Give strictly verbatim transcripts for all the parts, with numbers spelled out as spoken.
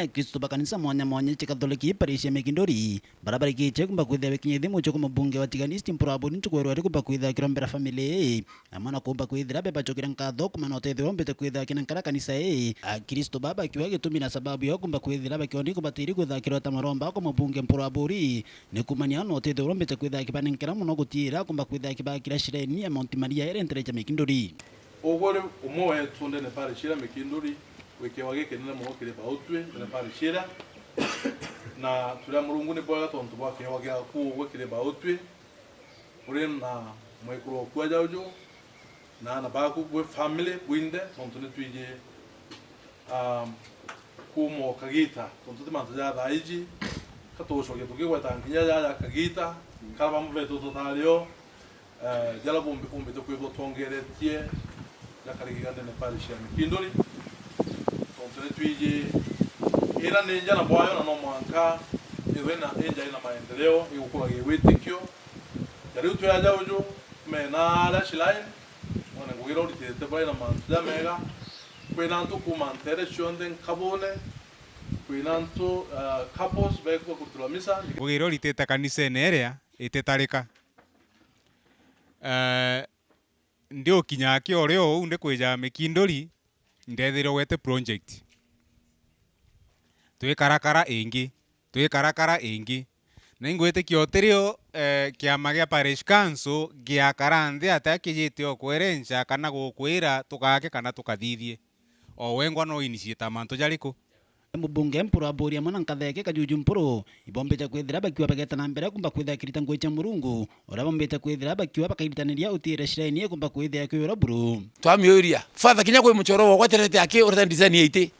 Akristo ba kanisa mwanya mwanya cia Kathoreki parish ya Mikinduri, bara barikitie kumba kwithira bekinyithia mucii kwa mubunge wa Tigania East Mpuru Aburi ntuku ya rwari kumba kwithira akirombera family ii, amwe na kumba kwithira bebacokera nkatho kumana na utethio uria umbite kwithira akinenkera kanisa ii. Akristo baba bakiuga gitumi na sababu yao kumba kwithira bakioni kubatiri kwithira akirota maromba kwa mubunge Mpuru Aburi, ni kumania na utethio uria umbite kwithira akibanenkera mono gutiira kumba kwithira akibakira shiraini ya Mount Maria iria ntere cia Mikinduri. Ugwe uri umwe wetu ndene parish iria Mikinduri, wi kiewa gikinene mono kiri bautwi ndene parish iria, na turia Murungu ni bwega tontu bwa kiewa giaku ugwe kiri bautwi, uri na mwekuru waku aja uju, na aana baku bwi family bwinthe, tontu ni twiji, um, kuuma o kagiita, tontu ti mantu ja thaa iji, ka tugucokia tukigweta nkinya ja, ja kagiita, kara bamwe betu tutari o, eh, jara bumbi-, umbite kwithwa twongeretie jakarigiga ndene parish ya Mikinduri, tontu ni twiji ira ni njara bwayo na no mwanka ithwe na inja ina maendeleo, igukuragia witikio. Ja riu twi aja uju, mena aria Shilai, ona ngugi iria uritite bari na mantu jamega, kwina antu kuuma ntere cionthe nkabune, kwina antu, ah, couples bekwa kurutirwa misa. Ngugi iria uritite kanisene iria ititarika. Eh, ndi ukinya aki o rio uu ndi kwija Mikinduri, ndethirwe gwete project. Twikarakara ingi, twikarakara ingi. Na ingwitikia utirio, eh, kiama gia parish council giakara nthi atia kijite o kwerenca kana gukwira tukake kana tukathithie. O wengwa no initiate mantu jariku? Mubunge Mpuru Aburi amwe na nkatheke Kajuju Mpuru, ibombite kwithira bakiuga bageta na mbere kumba kwithira kirita ngugi cia Murungu, uria bombite kwithira bakiuga bakairitaniria utiire shiraini ikumba kwithira kiura buru. Twamiuria, Father, kinya kwi muchoro wokwa eterete aki ureta design ya iti?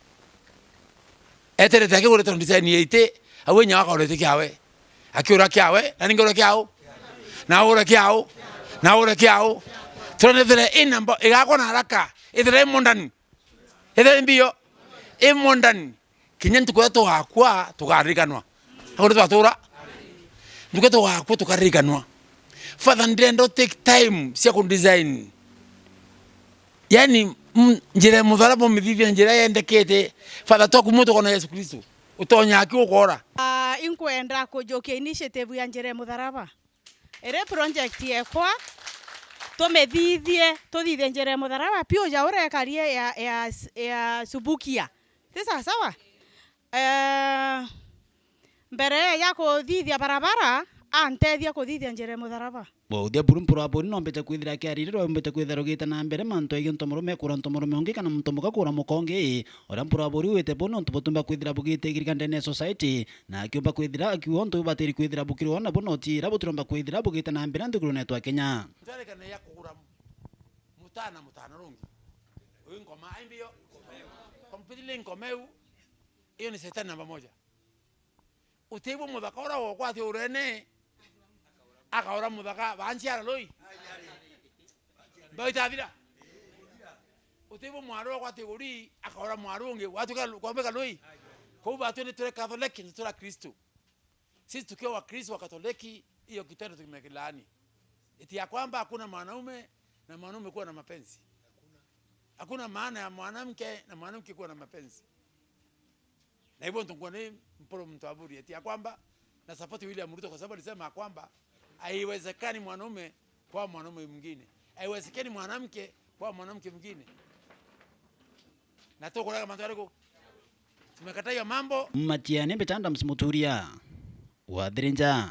Eterete aki ureta design ya iti, au inya wakorete kiawe. Akiura kiawe, na ningi ura kiau? Na ura kiau? Na ura kiau? Turonethera ina mbo-, igakwa na haraka, ithira i modern. Ithira i mbio, i modern. Kinya ntuku iria tugakua, tukaririkanwa. Akorwo twatura, ntuku iria tugakua, tukaririkanwa. Father, ndirenda u take time cia ku design. Yani, mm, njira ya mutharaba umithithie na njira yendekete. Father, twakumua tukona Yesu Kristo. Utonya aki ukora. Ah, inkwenda kujukia initiative ya njira ya mutharaba. Iri project yekwa, tumithithie, tuthithie njira ya mutharaba piu ja uria ekarie ya, ya, ya Subukia. Ti sawa sawa? Eh, mbere ya kuthithia barabara, antethia kuthithia njira ya mutharaba. Bauthia buru Mpuru Aburi nombete kwithira akiaririrwa umbete kwithira rugite na mbere mantu egie ntomurume kura ntomurume ungi kana muntu muka kura muka ungi, uria Mpuru Aburi wite buu nontu butumba kwithira bugitigirika ndene ya society, na akiumba kwithira akiuga untu bubatiri kwithira bukirwa nabo noti iria butiromba kwithira bugite na mbere nthigurune yetu ya Kenya. Twarikana ya kugura mutana mutana rungi. Uyu ngoma ai mbio. Completely ngoma iu. Iyo ni setani namba moja. Utigwe muthaka uria wokwa ati urene, akaura muthaka, ba nchiara lui. Mbao itathira. Utigwe mwaru wokwa ati uri, akaura mwaru ungi, watuka kwambika lui. Kou batwi ni turi Katholeki, ni turi Akristo. Sisi tukiwa Wakristo wa Katoliki, hiyo kitendo tumekilaani. Eti ya kwamba hakuna mwanaume na mwanaume kuwa na mapenzi. Hakuna maana ya mwanamke na mwanamke kuwa na mapenzi. Na hivyo ndio ni Mpuru Mpuru Aburi eti ya kwamba na support William Ruto kwa sababu alisema ya kwamba haiwezekani mwanaume kwa mwanaume mwingine. Haiwezekani mwanamke kwa mwanamke mwingine. Na tukurega mantu ariku? Tumekataa hiyo mambo. Matiani Mbitanda Msimuturia. Wathirinja.